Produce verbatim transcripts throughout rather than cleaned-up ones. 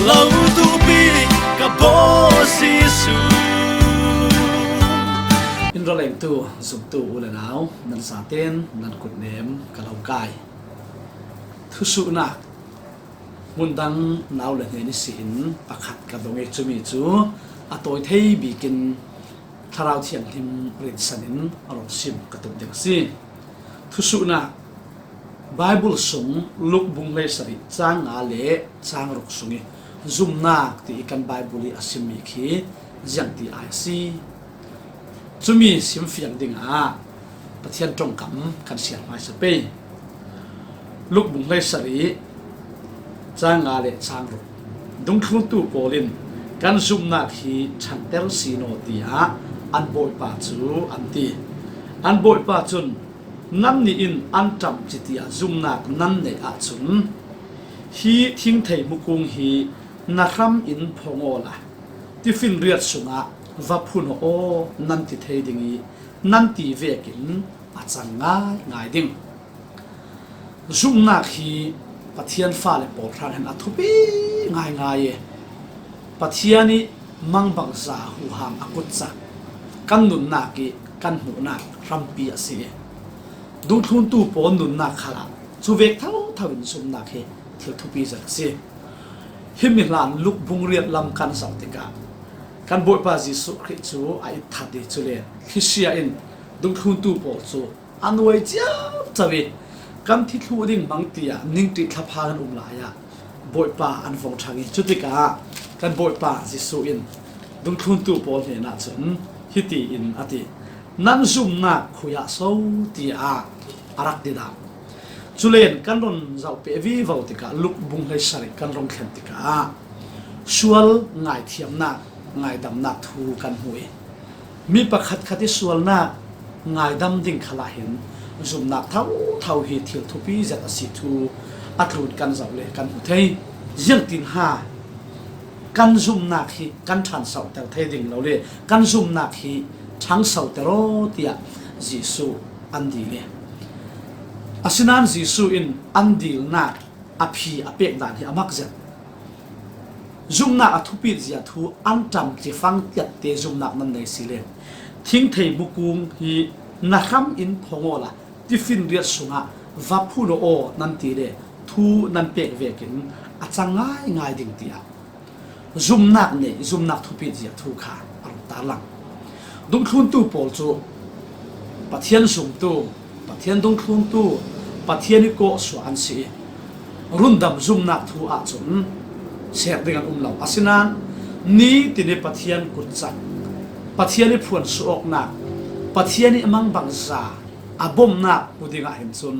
Lo tupi ka baw Jesu. In ralengtu, zumtu u le nau, nan zaten nan kutnem ka lo kai. Thusuhnak hmun dang nau le hnen ihsin pakhat ka dong i, cumi cu a tawi thei bikin Thlarau Thianghlim rinsan in a rung sim ka tup ding a si. Thusuhnak Baibal sung Luk bung hleisarih cang nga le cang ruk sung i zumnak ti i kan Baibal i a simmi khi ziangti ai a si? Cumi simfiang dingah Pathian ṭongkam kan siar hmaisa pei. Luk bung hleisarih cang nga le cang ruk. Dungthluntu pawl in kan zumnak hi ṭhanter si naw tiah an bawipa cu an ti. An bawipa cun, nannih in an ṭam citiah zumnak nan neih ahcun hi thingthei mukung hi na hram in phong awla tifin riat sungah va phun aw nan ti thei ding i nan ti vekin a cang ngaingai ding. Zumhnak hi Pathian fale pawl hrang hin a thupi ngaingai i Pathian i mangbangza huham a kutcak kan nunnak i kan hmuhnak hrampi a si i dungthluntu pawl nunnak khalah cuvek thotho in zumhnak hi thil thupi zet a si. Himi hlan Luk bung riat lam kan zoh tikah kan Bawipa Jesuh Khrih cu a itthat i cule thlisia in dungthluntu pawl cu a nuai ciamco i kan thi thluh ding hmang tiah ningṭih thlaphang an um lai ah Bawipa an vung ṭhang i cutikah kan Bawipa Jesuh in dungthluntu pawl hnenah cun hiti in a ti, nan zumhnak khui ah so tiah a rak ti dah. Culen kan run zoh peh vivo tikah Luk bung hleisarih kan rung thlen tikah sual ngaithiamnak, ngaidamnak thu kan hmu i mi pakhatkhat i sualnak ngaidam ding khalah hin zumhnak thotho hi thil thupi zet a si thu a tlun kan zoh le kan hmu thei. Ziangtin ha kan zumhnak hi kan ṭhansohter thei ding lo le kan zumhnak hi ṭhangsoter aw tiah Jesuh an dil i, asinain Jesuh in an dilnak a phi a pek dan hi a mak zet. Zumhnak a thupit zia thu an ṭam cifang tiatte zumhnak nan nei si le thingthei mukung hi na hram in phong awla tifin riat sungah va phun aw nan ti le thu nan pek vekin a cang ngaingai ding tiah zumhnak neih, zumhnak thupit zia thu kha a rung tarlang. Dungthluntu pawl cu Pathian zumtu, Pathian dungthluntu, Pathian i kawhsuah an si i rundam zumhnak thu ahcun ser ding an um lo. Asinain nitin i Pathian kutcak, Pathian i phuansuah awknak, Pathian i mangbangza a bomnak hmu dingah hin cun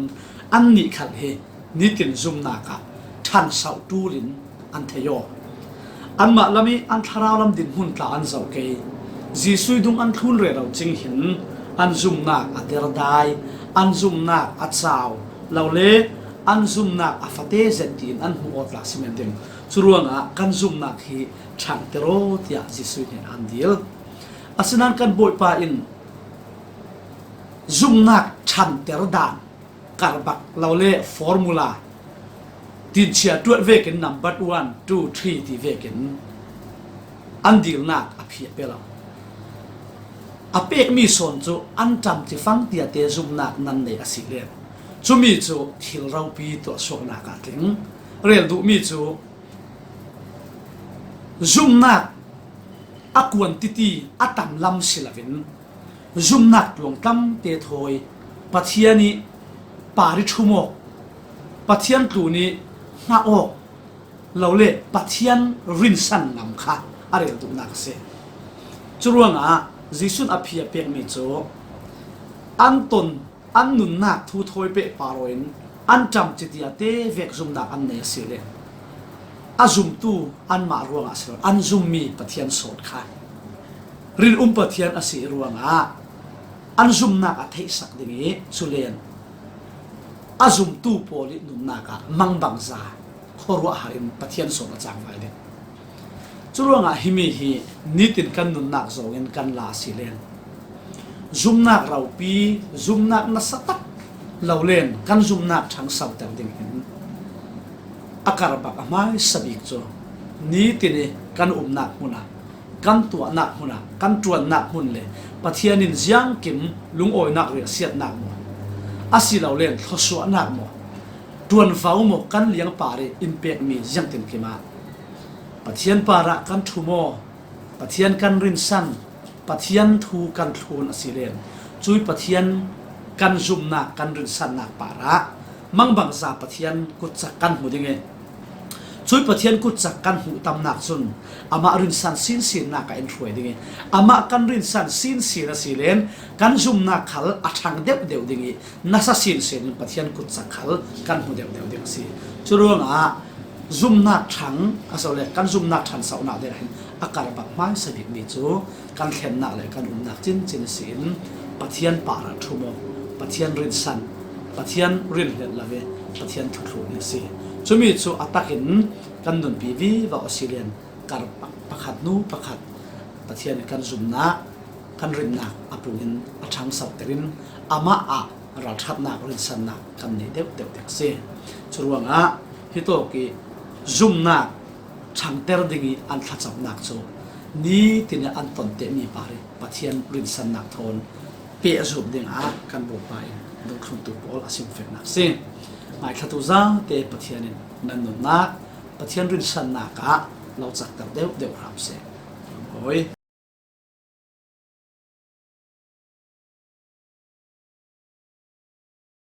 annih khal hi nitin zumhnak ah ṭhansoh ṭul in an thei aw. Anmah lam i an thlarau lam dinhmun tla an zoh kei. Jesuh i dung an thlun rero cing hin an zumhnak a derdai, an zumhnak a cau lo le an zumhnak a fate zet tiin an hmuh aw tlak si men ding. Curuangah kan zumhnak hi ṭhanter aw tiah Jesuh hnen an dil. Asinain kan Bawipa in zumhnak ṭhanter dan karbak lo le formula tinchia tuat vekin number one, two, three ti vekin an dilnak a phi a pe lo. A pekmi sawn cu an ṭam cifang tiate zumhnak nan nei a si le cumi cu thil ropi tuahsuaknak ah tling. Rel duhmi cu zumhnak a quantity a tam lam si loin zumhnak tluang tlamte thawi Pathian i par i ṭhum awk, Pathian tlun i hnah awk lo le Pathian rinsan ngam kha a rel duhnak a si. Curuangah Jesuh in a phi a pekmi cu an ton an nunnak thu thawi peh pah loin an ṭam citiate vek zumhnak an nei a si le a zumtu anmah ruangah a si lo, an zummi Pathian sawt kha rinum Pathian a si ruangah an zumhnak a theihsak ding i culen a zumtu pawl i nunnak ah mangbangza khuaruahhar in Pathian sawt a cangvai ding. Curuangah himi hi nitin kan nunnak zongin kan la a si len zumhnak ropi, zumhnak nasa tak lo len kan zumhnak ṭhangsoter ding hin a karbak a hmaisa bik cu Nitin i kan umnak hmunah, kan tuahnak hmunah, kan ṭuannak hmun le Pathian in ziangkim lungawinak riahsiatnak maw, asilole thluasuahnak maw, ṭuanvo maw, kan liangpar i in pekmi ziangtinkim ah Pathian parah kan ṭhum aw, Pathian kan rinsan, Pathian thu kan thlun asile, cui Pathian kan zumnak, kan rinsannak parah mangbangza Pathian kutcak kan hmu ding i, cui Pathian kutcak kan hmuh tamnak cun amah rinsan sinsinnak ah in hruai ding i, amah kan rinsan sinsin asile kan zumnak khal a ṭhang deuhdeuh ding i, nasa sinsin in Pathian kutcak khal kan hmu deuhdeuh ding a si. Curuangah zumnak ṭhang, asilole kan zumnak ṭhansohnak dingah hin a karbak hmaisa bikmi cu kan thlennak le kan umnak cincin a si in, Pathian parah ṭhum aw, Pathian rinsan, Pathian rinhlet lo i Pathian thuthlun a si. Cumi cu a takin kan nunpi vivo asile, kar pakhat hnu pakhat Pathian in kan zumnak, kan rinnak a pungin a ṭhangsoter in amah ah ralṭhatnak, rinsannak kan nei deuhdeuh ding a si. Curuangah hitawk i zumnak ṭhangter ding i an thlacamnak cu nitin i an tontehmi par i Pathian rinsannak thawn pehzulh dingah kan Bawipa in dungthluntu pawl a simfiangnak a si. Ngaithlatu zate Pathian in nan nunnak, Pathian rinsannak ah lo cakter deuhdeuh hram seh. Hawi.